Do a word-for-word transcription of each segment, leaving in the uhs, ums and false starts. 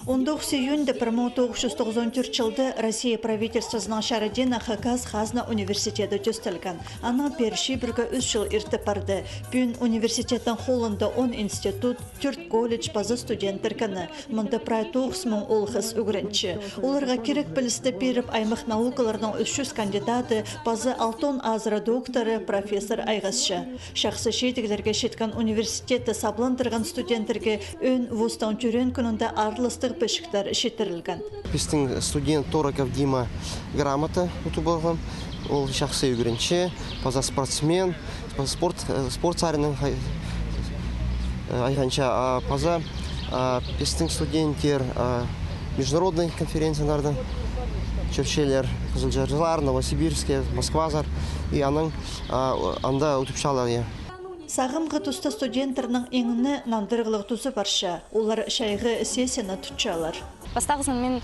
Он тоғыс июньда пір муң тоғыс чӱс тоғызон тӧрт чылда Россия правительствозының чарадиина Хакас хазна университеті тӧстелген. Анаң пеер чибіргі ӱс чыл иртіп парды. Пӱӱн университеттің холында он институт, тӧрт колледж паза студенттер кіні. Мында прай тоғыс муң оолғас ӱгренче. Оларға кирек пілісті пиріп, аймах наукаларның ӱс чӱс кандидаты паза алтон азыра докторы, профессор айғасча. Чахсы чидіглерге читкен университетті сабландырған студенттерге ӧӧн вузтың тӧреен кӱнінде аарластығ пічіктер читірілген. Пістің студент Тороков Дима грамота утып алған. Ол чахсы ӱгренче, паза спортсмен, паза спорт, э, спорт саринаң хай-, э, айғанча, а, паза, а, пістің студенттер, а, международный конференцияларда чӧрчелер, Кызылчарзар, Новосибирскке, Москвазар, и анаң, а, анда утыпчалар, я. Сағамғы туста студенттернің иң не нандырығлығ тузы парча, олар чайғы сессияны тутчалар. Пастағызын мин,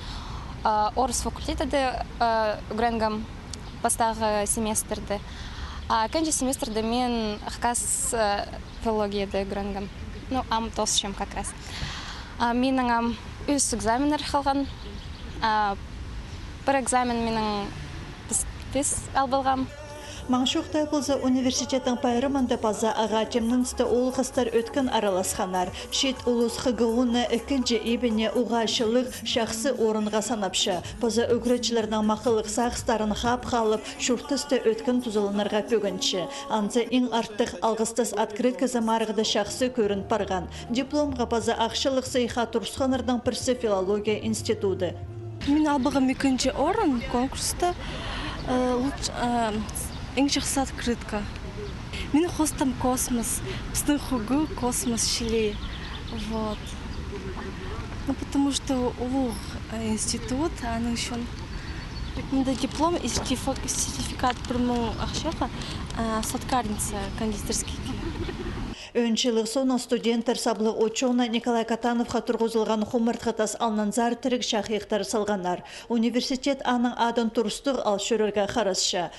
а, орыс факультетінде, а, ӱгренгем пастағы семестрде. А ікінҷі семестрде мин хакас, а, филологияда ӱгренгем. Ну, ам тоосчам как раз. А, минің ам ӱс экзаменнер халған. А, пір экзамен минің піс, піс ал полғам. Маң чоохтап полза, университеттің пайрамында паза ағаа тимненісті оолғастар ӧткін араласханнар. Чиит улус ХГУ-ны ікінҷі ибіне уғаа чылығ, чахсы орынға санапча. Паза ӱгретчілернің махалығ сағыстарын хапха алып, чуртаста ӧткін тузаланарға пӧгінче. Анзы иң артых алғыстас открытказы марығда чахсы кӧрін парған. Дипломға паза ахчалығ сыйыхха турысханнарның пірсі филология институды. Мин албағам ікінҷі орын конкурста, э, луч-, э, иң чахсы открытка. Мин хоостам космос, пістің ХГУ космос чіли. Вот. Ну, потому что улуғ, э, институт, аның ӱчӱн. Мында диплом и сертифи-, сертификат пір муң ахчаға, э, сладкарница кондитерскийге. Ӧӧн чыылығ соонаң студенттер саблығ учёный Николай Катановха турғызылған хумартхы тас алнынзар тіріг чахайахтар салғаннар. Университет аның адын турыстығ ал чӧрерге харасча.